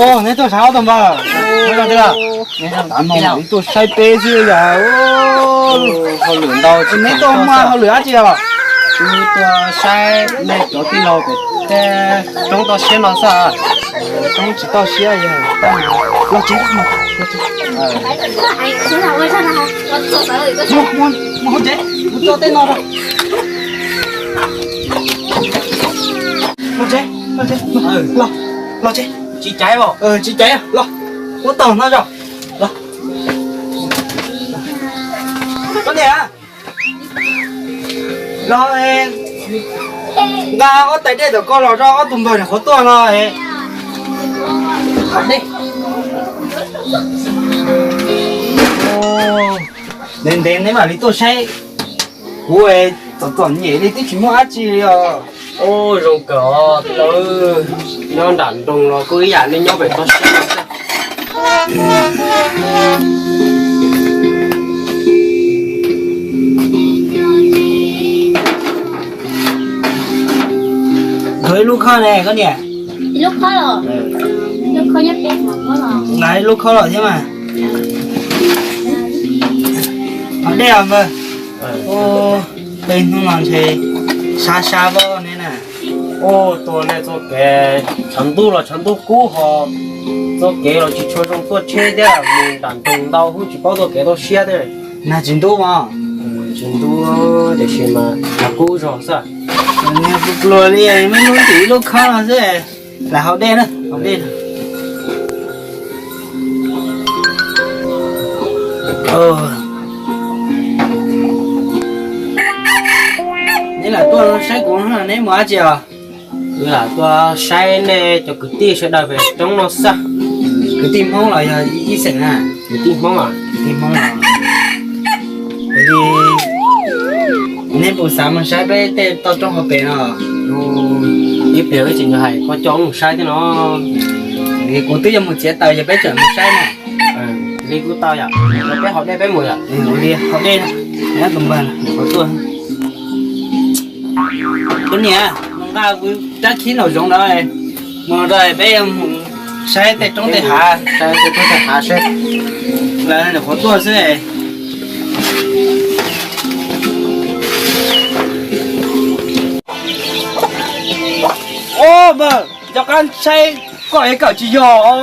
Neb tuaj saib ob tug npawg, neb tuaj saib peb xwb yog hauj lwm ntau. Neb tuaj muaj hauj lwm dab tsi os? Kuv tuaj saib nej cov tij laug pem tej roob toj siab no xwb. Roob tsis toj siab yog los tsev. Mus hauv tsev, mus txog tej no rau. Los tsev, los tsev, los, los tsev. Tsis caiv os. Tsis caiv, los, muab tau no tso. Los, koj niam, los, nqa ob tais dej tom ko los rau ob tug npawg nyuam qhuav tuaj no. Ntev ntev neb mam li tuaj saib kuv, txom txom nyem li twb tsis muaj dab tsi li os. Ub, zoo kawg os tau, nyob nram nroog los kuj ib yam nej nyob pem toj siab xwb. Nkag ib lub khob ne koj niam. Nkag ib lub khob los thiab mas. Ho dej os npawg. Tej hnub no ntshe sab sab voj ne na. Ub, tuaj nej txoj kev tshav ntuj los tshav ntuj kub ho txoj kev los tsis tshua zoo tuaj tsheb thiab, mus nram nroog ntau hub tsis paub txoj kev toj siab thiab. Nag tsis ntub mas. Tsis ntub tiam sis mas nag kub zog xwb. Pluag li me lub ntim ib lub khob no xwb. Lam haus dej na, haus dej. Neb lam tuaj saib kuv, neb mus dab tsi os? Wb lam tuaj saib nej cov kwv tij sawv daws pem roob no xwb. Kwv tij Hmoob los yog ib xeem na? Kwv tij Hmoob, kwv tij Hmoob os. Neb puas xav mus saib peb tej toj roob hauv pes no? Ib pliag wb tseem yuav hais koj coj wb mus saib thiab no. Kuv twb yuav mus txiav taws ces peb tseem mus saib na. Li kuj tau yom, peb haus dej peb mus yom. Ua li haus dej, tus npawg nyuam qhuav tuaj. Koj niam, mus nqa kuv rab khib nraum zoov ntawd, mus rau peb mus saib tej roob tej hav, saib tej roob tej hav seb. Lawv nyuam qhuav tuaj xwb. Ob npawg, yog qab saib koj ev kawm tsis yog os.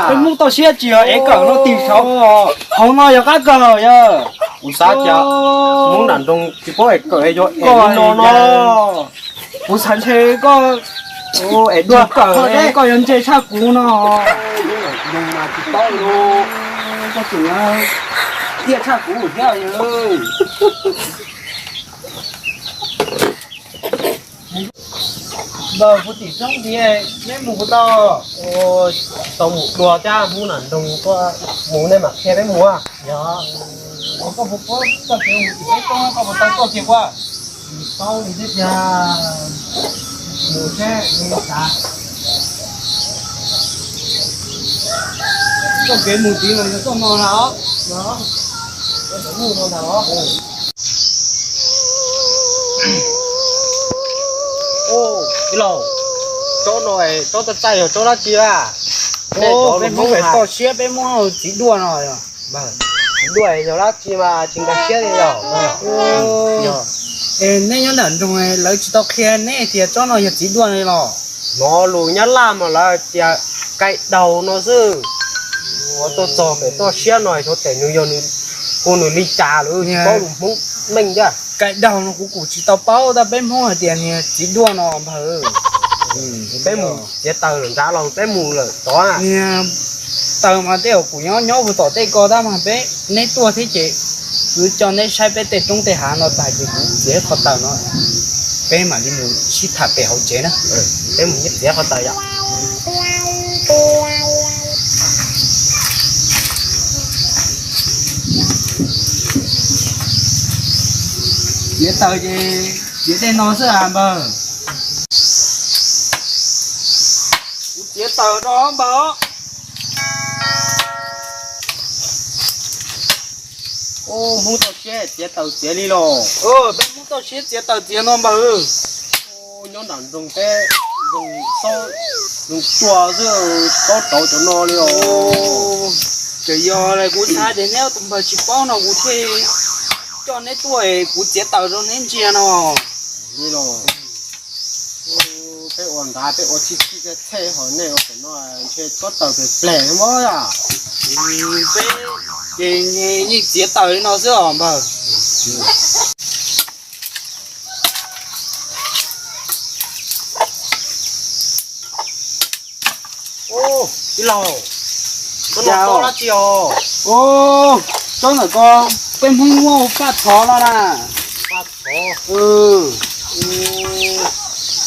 Peb Hmoob toj siab tsis yog ev kawm no tig saud. Hauv no yog qab kawm yog. Kuv xav cas Hmoob nram nroog tsis paub ev kawm, yog ev no no. Kuv xav ntshe koj ev dua kawm, koj yuav ntse tshaj kuv no. Nram nroog mas tsis paub li, koj tseem tiaj tshaj kuv thiab. Npawg, kuv tim roob ntxiv, neb mus kuv tau. Tau mus dua thiab, Hmoob nram nroog tuaj mus nej mam qhia peb mus. Yog, koj puas paub txoj kev mus tim peb roob, koj puas tau tuaj kiag ua? Tsis paub li thiab tiag. Mus seb li cas. Txoj kev mus ntxiv mas yog txoj no ntag os. Yog, yog txoj no ntag os. Ub, tij laug, tsob no, tsob txaij txaij yog tsob dab tsi a? Peb Hmoob toj siab peb muab hu txiv duaj no. Txiv duaj yog dab tsi mas tsis nkag siab li os. Neb nyob nram nroog lawv tsis tau qhia neb tias tsob no yog txiv duaj no los? Hnov lus Nyab Laj mas lawv tias kai daug no xwb. Ua tuaj txog pem toj siab no xyov tes nws yog hu nws li cas lawm, tsis paub lus Hmoob meej thiab. Kai daug no kuv kuj tsis tau paub, tab peb Hmoob hais tias niag txiv duaj no npawg. Peb mus txiav taws lawm nrad los peb mus lawm tod. Niag taws mas tej zaum kuv nyob nyob puag tom tej ko tab mas peb neb tuaj thiab ces kuv coj neb saib peb tej roob tej hav no tas ces kuv txiav qhov taws no, peb mam li mus sib tham pem hauv tsev na. Peb mus txiav qhov taws yom. Txiav taws ces txiav tej no xwb as npawg. Kuv txiav taws rau npawg. Ub, Hmoob toj siab txiav taws txiav li los? Peb Hmoob toj siab txiav taws txiav no npawg. Nyob nram nroog peb zoo xob Nws tuaj xwb, paub rauv cov no li os. Ces yog kuv xav tias neb tus npawg tsis paub no kuv thiaj coj neb tuaj es kuv txiav taws rau neb ntsia no. Li los, peb ua nrad peb ua txhij txhij txhej txhej ho nej ua pem no ntshe txhob taws pem pleg mog. Peb ces yeej txiav taws li no xwb os npawg. Tij laug, tsob no tsob dab tsi os? Tsob ntawm ko peb Hmoob muab ua paj thov no na. Paj thov.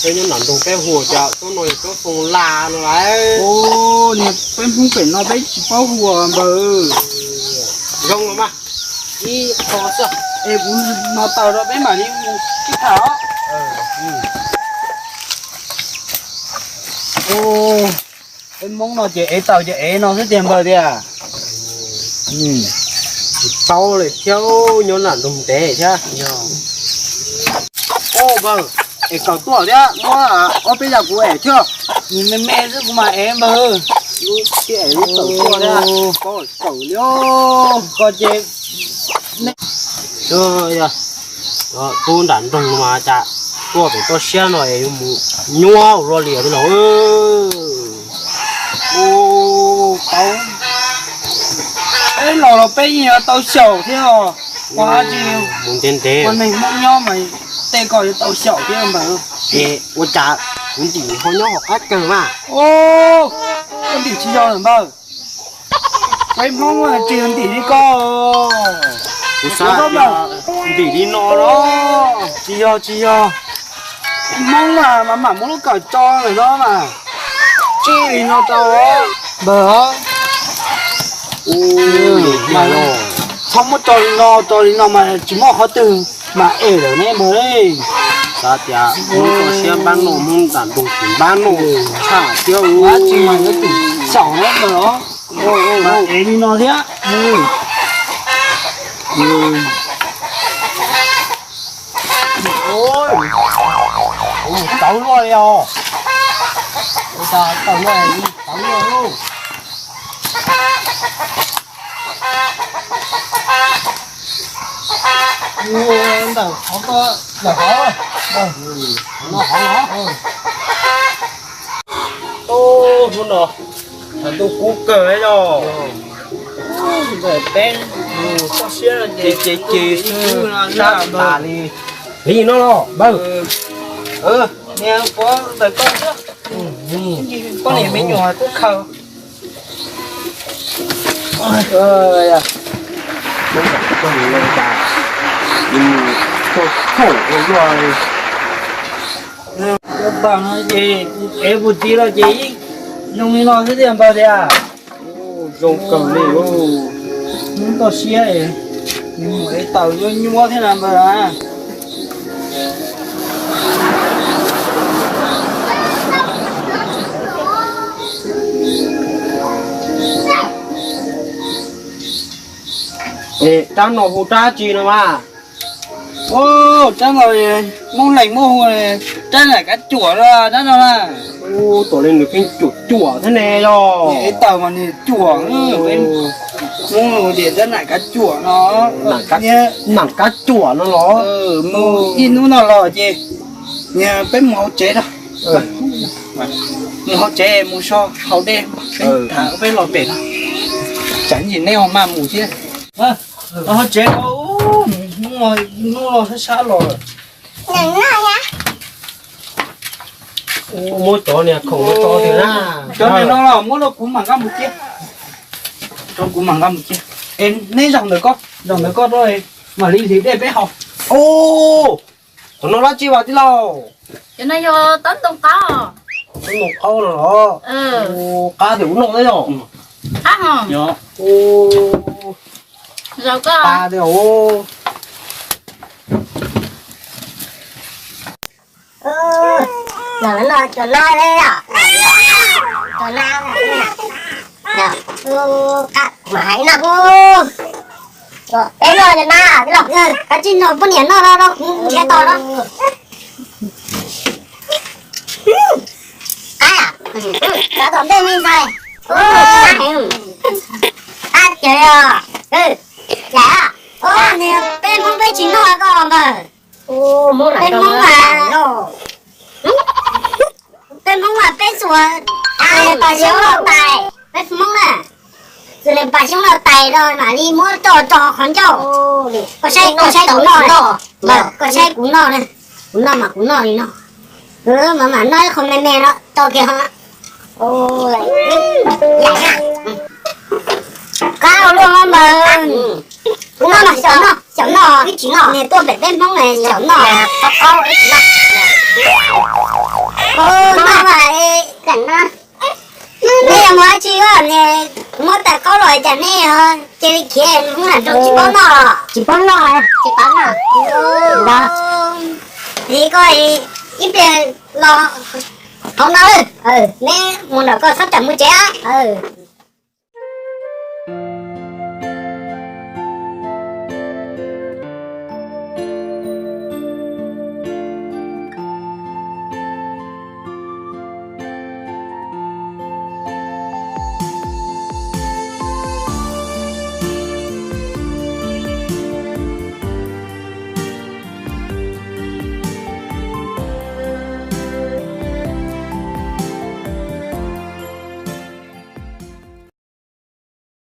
Peb nyob nram nroog peb hu cas tsob no yog tsob foo la no lauj. Niag peb Hmoob pem no peb tsis paub hu npawg. Zoo los mas, ib qho xwb. Es kuv no taws rau peb mam li mus sib tham os. Peb Hmoob no ces ev taws ces ev no xwb tiag npawg tiag. Tsis paub li thiab, nyob nram nroog ntev thiab. Npawg, es kawm tuaj thiab muab ob peb yam kuv ev thiab. Nws me me xwb kuv mam ev npawg. Lub thiab ev lub kawm tuaj thiab, paub kawm li. Ko ces tub nram nroog mas cas tuaj pem toj siab no es yuav mus nyuaj ua luaj li os tij laug. Ub, tau, peb los los peb yeej yuav tau xyaum thiab os. Ua dab tsi, mus ntev ntev, ua neeg Hmoob nyob mas tej ko yuav tau xyaum thiab npawg. Es ua cas kuv ntim ho nyob hauv qab kawg mas? Ub, koj ntim tsis yog lawm npawg. Peb Hmoob tsis yog ntim li koj. Kuv xav tias ntim li no los. Tsis yog tsis yog. Hmoob mas mam mam muab lub kawm tso lawm no mas. Tswj li no rau npawg os. Txhob muab tso li no, tso li no mas tsis muaj qhov twg mas ev lawm ne npawg. Xav tias Hmoob toj siab npab noj, Hmoob nram nroog tsis npab noj tshaj thiab. Dab tsi mas yuav tsum xyaum na npawg os. Mas ev li no thiab. Txawv luaj li os. Ua cas tawm no txawv luaj lauj. Ntawm qhov ko, ntawm qhov, ntawm no qhov no. Ub, hnub no, thaum ntuj kub kawg yog. Ntawm peb toj siab ces ces ces xwb, sab tas li. Li no los npawg. Niag puav ntawm koj xwb. Poj niam me nyuam twb khaws. Ces ev puag txiv los ces yeej zoo li no xwb tiag npawg tiag. Zoo kawg li. Hnub toj siab es mus ev taws nyuaj nyuaj thiab na npawg na. Es rab no hu rab tsi no mas? Ub, rab no Hmoob Leeg muab hu rab nam kab cuam no, rab no na. Ub, tuam li nws pheej cuam cuam thiab ne yog. Ev taws mas nws cuam, Hmoob hu tias rab nam kab cuam no. Nam kab cuam no los? Mus ib hnub no los ces peb mus hauv tsev rau. Mus hauv tsev mus so haus dej, peb tham peb los pem no. Tsam ntsis neb ho maj mus thiab. Hauv tsev no, hnub no sab sab los. Muab cov niag khoom no tso tiag na. Cov niag no los muab rau kuv mam nqa mus kiag. Rau kuv mam nqa mus kiag. Es neb zaum ntawm ko, zaum ntawm ko rau mam li hliv dej peb haus. Ub, cov no dab tsi vas tij laug? Cov no yog taub ntoo qaub. Taub ntoo qaub no los? Qab tiag ub no na yog. Qab hos. Zaum ko. Qab tiag ub. Los no cov no, cov no, qab mas hais no, peb no cov na, qab tsis no poj niam no no no kuv nrhiav tos no. Qab. Kav tom ntej me ntxhais. Ab, ces yog, lam, peb Hmoob peb tsis noj koj npawg. Peb Hmoob mas, peb Hmoob mas peb txuas pas xyoob lauj tais, peb Hmoob na, txuas pas xyoob lauj tais los mam li muab coj rau qhov ncauj. Koj saib, koj saib kuv noj, koj saib kuv noj na, kuv noj mas kuv noj li no. Mam mam noj ib qho me me no tau kiag ho. Qab luaj npawg. Kuv noj mas xyaum noj, xyaum noj, niag tuaj pem peb Hmoob na xyaum noj. Noj mas, nej yog muaj dab tsi, muab tais qaub los cas nej cia li khiav Hmoob na, tsis paub noj, tsis paub noj, tsis paub noj. Li koj ib pliag los hauv no, neb mus nram koj txhob tsam mus tsev.